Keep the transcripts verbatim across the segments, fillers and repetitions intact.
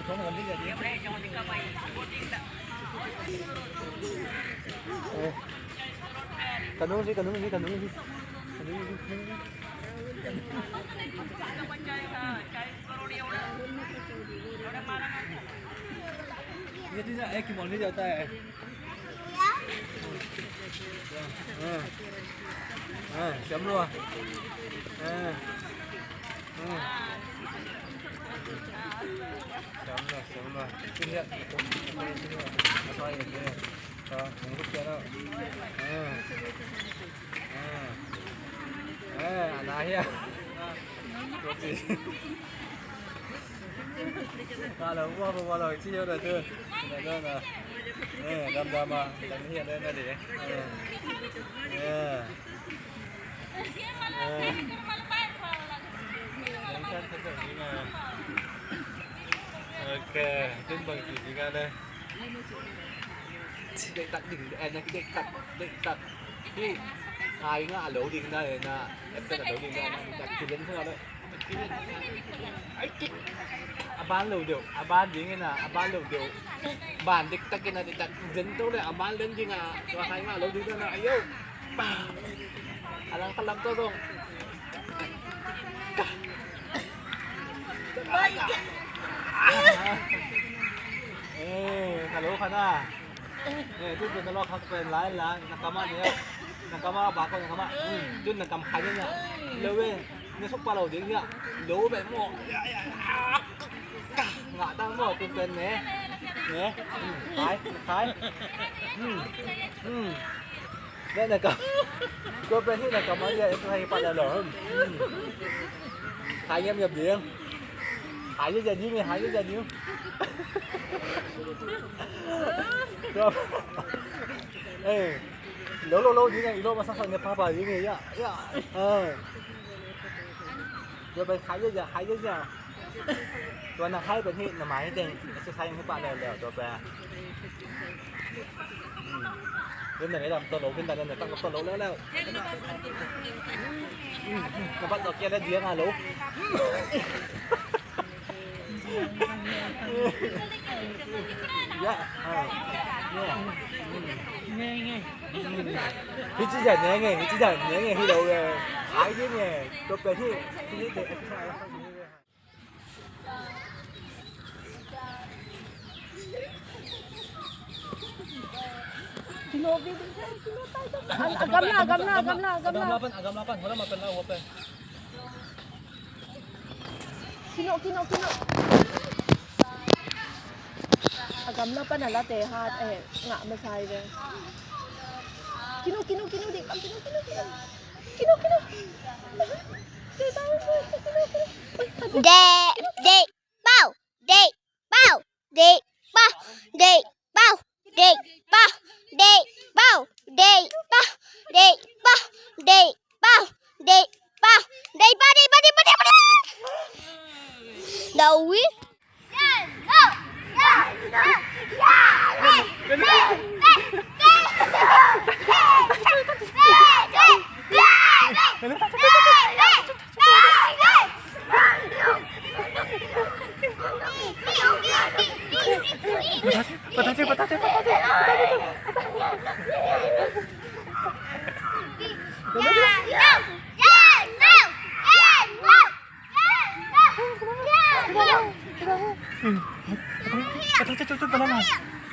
Ka nung si, ka nung si, ka nung si. Ka nung si. Ye tu na, eh, kimon ni jata hai. Ha. Ha, siam lua. Ha. Ha. Siam lua, siam lua. Sini ya. Apa ya dia? Ha, bungkus ya, no? Ha. Ha. Ha, anak ya. Kopi. Kalau gua, gua kalau kecil udah tu. Udah tu, nah. Eh, dam-dam ah. Dam ni ada tadi, eh. Eh. Eh. Eh. Ok, tin bang ci ding a le. Dek tak ding, eh, nak dek tak, dek tak. Hi, hai nga lo ding na, na, epsa lo ding na, na, na, kilen sa lo. Ai, kik. A ban lo deuh, a ban ding ina, a ban lo deuh. Ban dek tak ina, dek tak. Zen to le, a ban len ding a, tua hai nga lo ding na, ayo. A lang ka lam to dong. Eh, hello, Khana. Eh, tu, tu, na lo khak pen lai la, na kama ne. Na kama ba ko na kama. Hmm, tu na kam khai ne. Lo we, ne sok pa lo ding ya. Lo be mo. Nga ta mo tu pen ne. Ne. Hmm, khai, khai. Hmm. Hmm. Ne na kam. Ko pen hi na kama ya, tu hai pa la lo. Hmm. Khai yam yam ding. Hai ya ding, hai ya ding. Ko. Eh. Lo, lo, lo, ding, i lo, masa sa, ne, papa, ding, ya, ya. Ah. Tua pen khai ya, khai ya. Tua na khai pen hi, na mai teng, exercise hi pa leo, leo, tua pen. Hmm. Tua na ngai dam, tua lo, pen da, na tak, tua lo, leo, leo. Hmm. Na pat tua kia, na dia nga lo. Ya, ah, ya. Hi ci zan ne nge, hi ci zan ne nge, hi lo nge. Ai di nge, to pe hi, hi te. A gamla, a gamla, a gamla, a gamla. A gamla pan, a gamla pan, hola ma pen la, hola pen. Kino, kino, kino. A gamla pan a late hat, eh, ngah masai ve. Kino, kino, kino, dih, kino, kino, kino. Kino, kino. Dih, dih, pau, dih, pau, dih, pau, dih, pau, dih, pau, dih, pau, dih, pau, dih, pau, dih, pau, dih, pau, dih, pau, dih, pau, dih, pau, dih, pau. Dawi. Patah, patah, patah, patah. Patah, patah, patah, patah.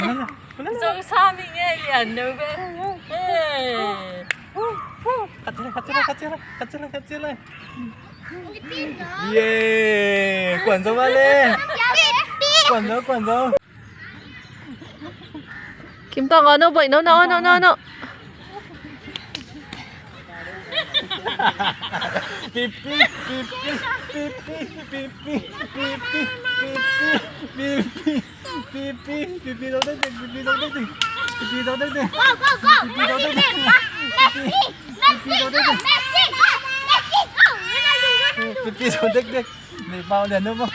Mana, mana? Zong sa mi nge lian no be. Eh. Khat ciang lai, khat ciang lai, khat ciang lai, khat ciang lai. Ye, kuan zo ba le. Kuan zo, kuan zo. Kim Tong, oh no, boy, no, no, no, no, no. Pipi, pipi, pipi, pipi, pipi, pipi, pipi. Pipi, pipi, zong dekdek, pipi, zong dekdek. Pipi, zong dekdek. Go, go, go. Pipi, zong dekdek. Messi, Messi, Messi, go, Messi, go. Pipi, zong dekdek. Nei pau lian no mo.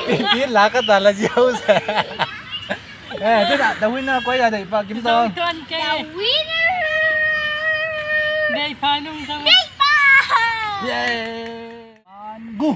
Pipi la ka ta la ziau sa. Eh, tu dah, dah win na koi dah dei pa Kim Tong. Tuan ke. The winner. Dei pa nung sa. Dei pa. Yay. Go!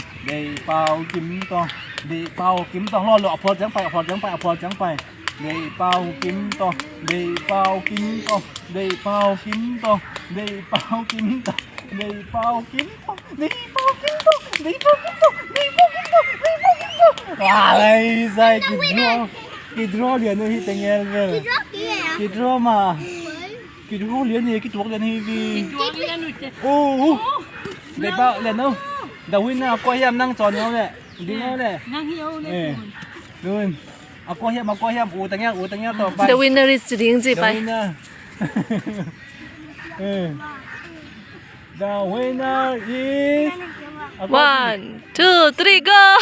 Deih Pau Kim Tawng. Deih Pau Kim Tawng. Lo lo, a phual ciang pai, a phual ciang pai, a phual ciang pai. Deih Pau Kim Tawng. Deih Pau Kim Tawng. Deih Pau Kim Tawng. Deih Pau Kim Tawng. Deih Pau Kim Tawng. Deih Pau Kim Tawng. Deih Pau Kim Tawng. Deih Pau Kim Tawng. Deih Pau Kim Tawng. Ai, zai, kidraw. Kidraw lian uh hi teng el vel. Kidraw mah. Kidraw lian hi, kituak lian hi vi. Kituak lian uh ci. Oh, oh. Deih Pau lian uh. The winner, kua hiam nang cawn ngau le. Ding ngau le. Nang hi o le. Eh. Tun. A kua hiam, a kua hiam, u teng ia, u teng ia tawh pai. The winner is ci ding ci pai. The winner. Eh. The winner is a kua. One, two, three, go.